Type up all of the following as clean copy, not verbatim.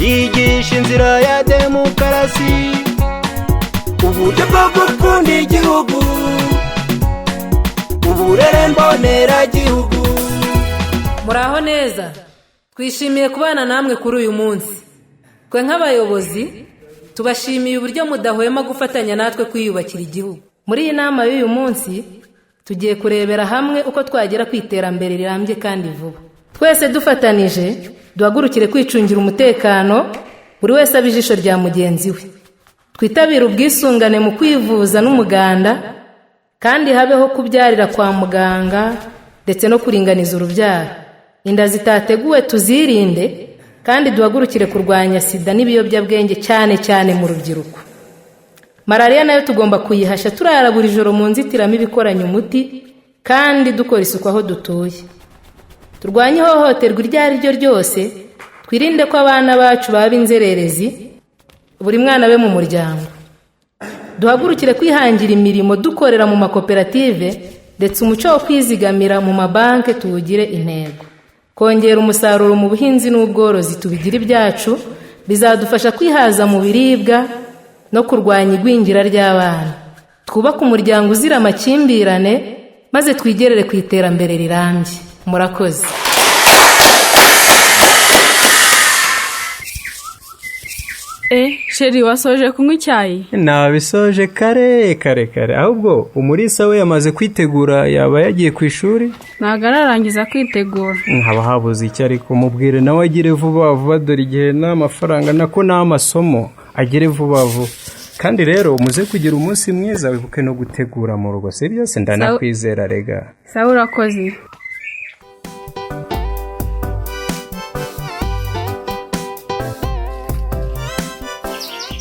Yigisha inzira ya demokarasi, uburyo bwo gukunda igihugu, uburere mboneragihugu. Muraho neza, twishimiye kubana namwe kuri uyu munsi. Twe nk'abayobozi tubashimiye uburyo mudahwema gufatanya natwe kwiyubakira igihugu. Muri iyi nama y'uyu munsi tugiye kurebera hamwe uko twagera ku iterambere rirambye kandi vuba. Twese dufatanije duhagurukire kwicungira umutekano, buri wese abe ijisho rya mugenzi we. Twitabire ubwisungane mu kwivuza n'umuganda, kandi habeho kubyarira kwa muganga ndetse no kuringaniza urubyaro. Inda zitateguwe tuzirinde, kandi duhagurukire kurwanya sida n'ibiyobyabwenge, cyane cyane mu rubyiruko. Malariya nayo tugomba kuyihashya, turara buri joro mu nzitiramibu ikoranye umuti, kandi dukora isuku aho dutuye. Turwanye ihohoterwa iryo ari ryo ryose, twirinde ko abana bacu baba inzererezi, buri mwana abe mu muryango. Duhagurukire kwihangira imirimo dukorera mu makoperative, ndetse umuco wo kwizigamira mu mabanki tuwugire intego. Kongera umusaruro mu buhinzi n'ubworozi tubigire ibyacu, bizadufasha kwihaza mu biribwa no kurwanya igwingira ry'abana. Twubake umuryango uzira amakimbirane, maze twigerere ku iterambere rirambye. Murakoze. E chéri, wasoje kunywa icyayi? Nabisoje kare kare kare. Ahubwo Umurisa we yamaze kwitegura, yaba yagiye ku ishuri? Ntabwo ararangiza kwitegura. Haba habuze icyo? Ariko mubwire nawe agire vuba vuba, dore igihe n'amafaranga nako n'amasomo, agere vuba vuba. Kandi rero muze kugira umunsi mwiza, wibuke no gutegura mu rugo, si byose? Ndanakwizera rega. Sawa, urakoze.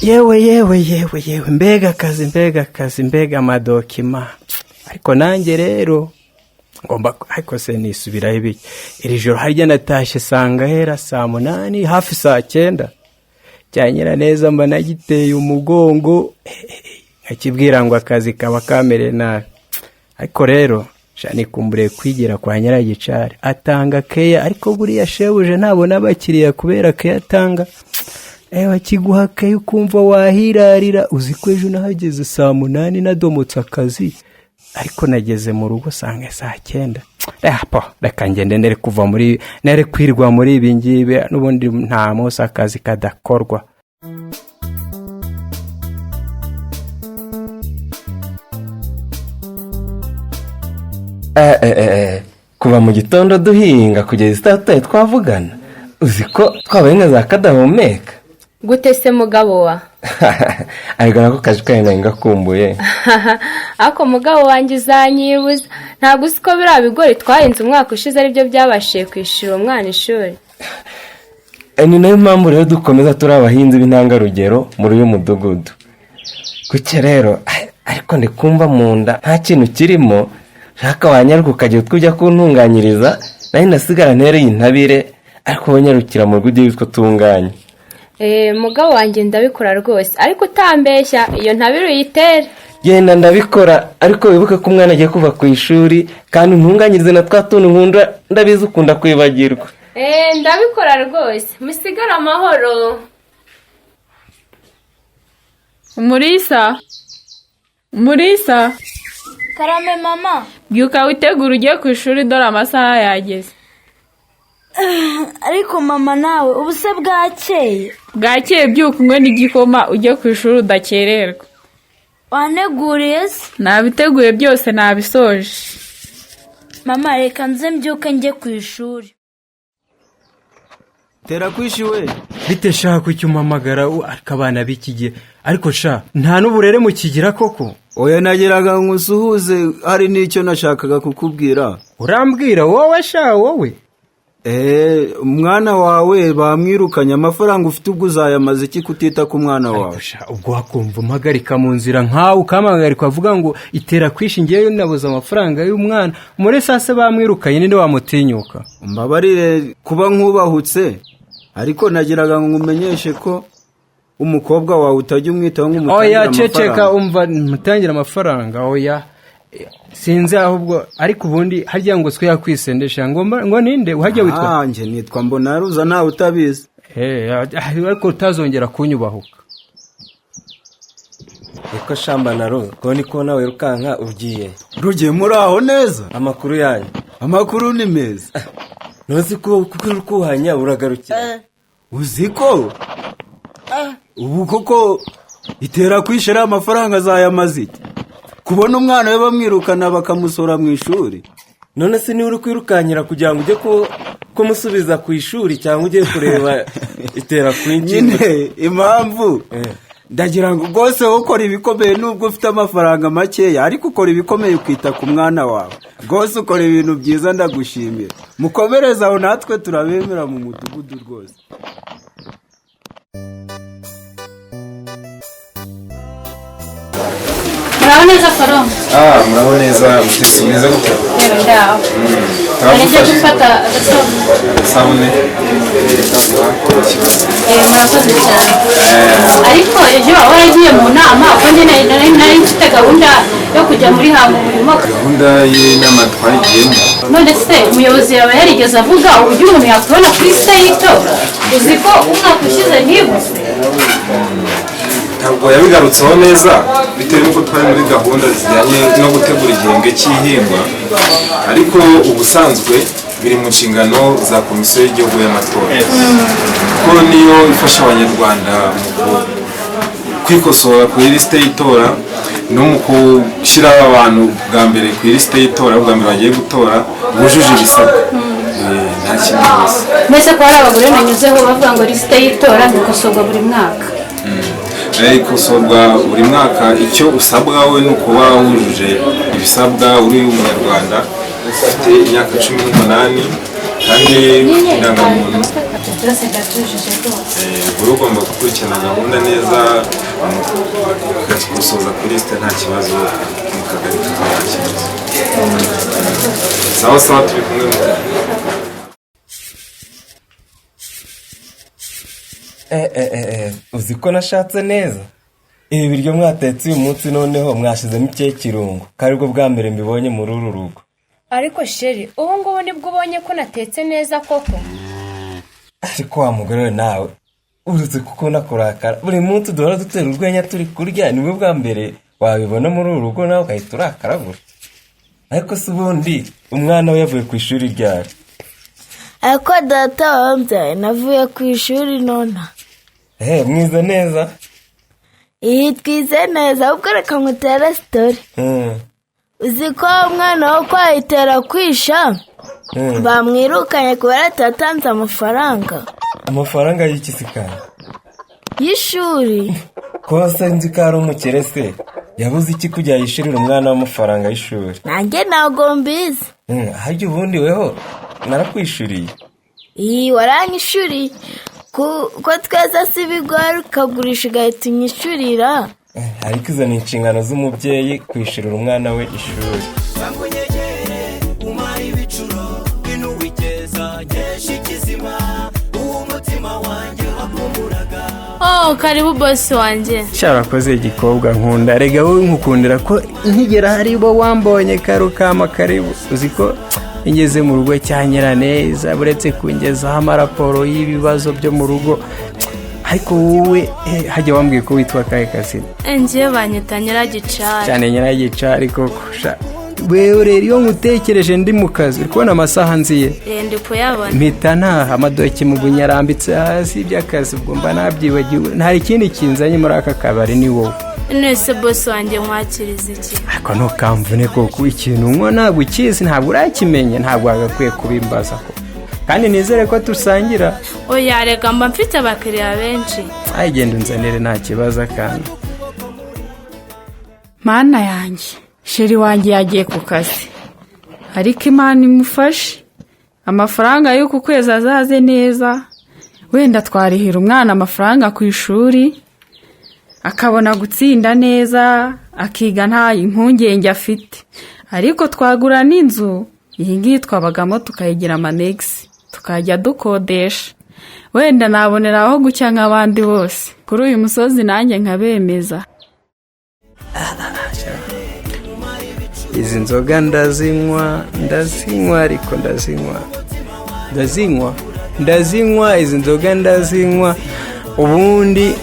Yewe yewe yewe yewe, mbega akazi, mbega akazi, mbega amadokima! Ariko nanjye rero ngomba, ariko se nisubiraho ibiki? Iri joro harya natashye sanga hera saa 8, hafi saa 9. Cya nyiraneza mba nagiteye umugongo, nkakibwira ngo akazi kaba kamereye nabi. Ariko rero sha nikumburiye kwigira kwa Nyiragicari, atanga keya. Ariko buriya shebuja ntabona abakiriya kubera keya atanga. Ewe, akiguha keya ukumva wahirarira. Uzi ko ejo nahageze saa 8 nadomotse akazi, ariko nageze mu rugo sanga saa 9. Po reka ngende, nere kuva muri, nere kwirwa muri ibi ngibi, n'ubundi nta munsi akazi kadakorwa. Eh, eh, eh, kuva mu gitondo duhinga kugeza saa tatu twavugana, uzi ko twabaye nka za kadahumeka. Gute se, mugabo wa? Ariko nako kaje kayo nari ngakumbuye. Ariko mugabo wanjye, uzanyibuza, ntabwo uzi ko biriya bigori twahinze umwaka ushize aribyo byabashije kwishyura umwana ishuri? Ni nayo mpamvu rero dukomeza turi abahinzi b'intangarugero muri uyu mudugudu. Kuki rero ariko ndi kumva mu nda nta kintu kirimo. Shaka wanyaruka ukagira utwo ujya kuntunganyiriza, nayo ndasigara ntereye intabire, ariko wanyarukira mu rugo ugire utwo utunganya. Eee, mugabo wanjye, ndabikora rwose, ariko utambeshya iyo ntabire uyitere. Genda, ndabikora, ariko wibuke ko umwana agiye kuva ku ishuri, kandi ntunganyirize na twa tuntu nkunda, ndabizi ukunda kwibagirwa. Eee, ndabikora rwose, musigare amahoro. Umurisa, Umurisa! Karame, mama. Byuka witegure ujye ku ishuri, dore amasaha yageze. Ariko mama nawe, ubu se bwakeye? Bwakeye, byuka unywe n'igikoma ujye ku ishuri udakererwa. Waneguriye se? Nabiteguye byose, nabisoje. Mama, reka nze mbyuke njye ku ishuri. Tera kwishyuwe. Bite sha, kuki umpamagara? Ariko abana b'iki gihe, ariko sha nta n'uburere mukigira koko. Oya, nageraga ngo usuhuze, hari n'icyo nashakaga kukubwira. Urambwira wowe sha, wowe? Eee, umwana wawe bamwirukanye. Amafaranga ufite ubwo uzayamaze iki kutita ku mwana wawe? Ariko sha, ubwo wakumva umpagarika mu nzira nkawe, ukampagarika avuga ngo itera kwishi, ngewe nabuze amafaranga y'umwana. Muri sase bamwirukanye, ninde wamutinyuka? Mbabarire kuba nkubahutse, ariko nagiraga ngo nkumenyeshe ko umukobwa wawe utajya umwitaho ngo umutangire Oya, ceceka. amafaranga. Umva, mutangira amafaranga? Oya, sinzi ahubwo. Ariko ubundi harya ngo twe yakwisendesha ngo ngo ninde uhajya witwa? Ah, njye nitwa Mbonaruza, ntawe utabizi. Ariko utazongera kunyubahuka. Niko shamba na roza ko niko nawe wirukanka ugiye. Rugiye muri aho neza. Amakuru yanyu? Amakuru ni meza. Ntuzi ko kuko uri kuhanya uragarukira. Uzi ko ubu koko itera kwishira amafaranga azayamaze iki? Kubona umwana we bamwirukana bakamusora mu ishuri. None se niba uri kwirukankira kugira ngo ujye kumusubiza ku ishuri cyangwa ugiye kureba itera kwinshi? Nyine impamvu ndagira ngo rwose ukora ibikomeye nubwo ufite amafaranga makeya, ariko ukora ibikomeye ukita ku mwana wawe. Rwose ukora ibintu byiza, ndagushimira. Mukomereze aho, natwe turabemera mu mudugudu rwose. Muraho neza Forum. Muraho neza Mutesi, meza gute? Rero ndaho. Ngiye gufata agasabune. Murakoze cyane. Ariko ejo waba waragiye mu nama, kuko njye nari mfite gahunda yo kujya muri hanga umurimo. Gahunda y'inama twagiyemo. None se umuyobozi yaba yarigeze avuga uburyo umuntu yakubona kuri site y'itora? Uzi ko umwaka ushize ntibuze? Ntabwo yabigarutseho neza bitewe n'uko twari muri gahunda zijyanye no gutegura igihembwe cy'ihingwa, ariko ubusanzwe biri mu nshingano za Komisiyo y'Igihugu y'Amatora, kuko niyo ifasha Abanyarwanda mu kwikosora ku ilisite y'itora no mu gushyira abantu bwa mbere ku ilisite y'itora, bwa mbere bagiye gutora bujuje ibisabwa. Nta kintu gusa. Mbese ko hari abagore nanyuzeho bavuga ngo lisite y'itora ikosorwa buri mwaka? Ikosorwa buri mwaka. Icyo usabwa we ni ukuba wujuje ibisabwa, uri umunyarwanda ufite imyaka 18 kandi indangamuntu. Byose ndabyujuje rwose. Uri ugomba gukurikirana gahunda neza, ugakosoza kuri lisite nta kibazo, mu kagari kakaba nta kibazo. Sawa sawa, turi kumwe mutari. Uzi ko nashatse neza ibi biryo mwatetse uyu munsi, noneho mwashizemo ikihe kirungo ko aribwo bwa mbere mbibonye muri uru rugo? Ariko sheri, ubu ngubu nibwo ubonye ko natetse neza koko? Ariko wa mugore we nawe uretse kuko nakurakara buri munsi duhora dutera urwenya turi kurya, nibwo bwa mbere wabibona muri uru rugo nawe ugahita urakara gutya. Ariko se ubundi umwana we yavuye ku ishuri ryari? Ariko data wambyaye navuye ku ishuri nona. Mwize neza? Iyi twize neza, ahubwo reka ngutere sitori. Uzi ko umwana wo kwayitera kwisha bamwirukanye kubera atatanze amafaranga. Amafaranga y'iki se kandi? Y'ishuri. Kose nzi ko ari umukire se, yabuze iki kugira yishyurire umwana w'amafaranga y'ishuri? Nanjye ntabwo mbizi. Harya ubundi weho narakwishuriye? Iyi waranyishuriye ko tweza si ibigori ukagurisha ugahita unyishurira. Ariko izo ni inshingano z'umubyeyi kwishyurira umwana we ishuri. Oh, karibu bosi wanjye. Cyarakoze igikobwa nkunda. Rega wowe nkukundira ko nkigera hari bo wambonye karukama karibu. Uzi ko ngeze mu rugo cyanyera neza, buretse kungezaho amaraporo y'ibibazo byo mu rugo. Ariko wowe hajya wambwiye ko witwa kahe kazina? Ngiye banyita Nyiragicari. Cyane Nyiragicari koko. Wewe rero iyo nkutekereje ndi mu kazi, uri kubona amasaha nziye? Ndi kuyabona. Mpita ntaha amadoki mu bunyarambitse hasi by'akazi, ubwo mba nabyibagiwe. Nta ikindi kinzanye muri aka kabari ni wowe. Nese bosi wanjye nkwakiriza iki? Ariko ntukamvune koko, ikintu unywa ntabwo ukizi, ntabwo urakimenya, ntabwo wagakwiye kubimbaza ko. Kandi nizere ko tusangira. Oya reka mba mfite abakiriya benshi. Ayigenda unzanire nta kibazo akana. Mana yanjye, sheri wanjye yagiye ku kazi. Ariko Imana imufashe, amafaranga y'uku kwezi azaze neza. Wenda twarihira umwana amafaranga ku ishuri, akabona gutsinda neza, akiga nta impungenge afite. Ariko twagura n'inzu, iyi ngiyi twabagamo tukayigira amanegisi, tukajya dukodesha. Wenda nabonera aho gucya nk'abandi bose. Kuri uyu musozi nanjye nkabemeza. Izi nzoga ndazinywa, ndazinywa ariko ndazinywa. Ndazinywa. Ndazinywa izi nzoga, ndazinywa ubundi.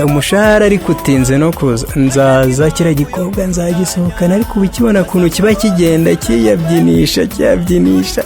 Umushahara ariko utinze no kuza, nzaza kiriya gikobwa nzagisohokana, ariko uba ukibona ukuntu kiba kigenda kiyabyinisha, kiyabyinisha.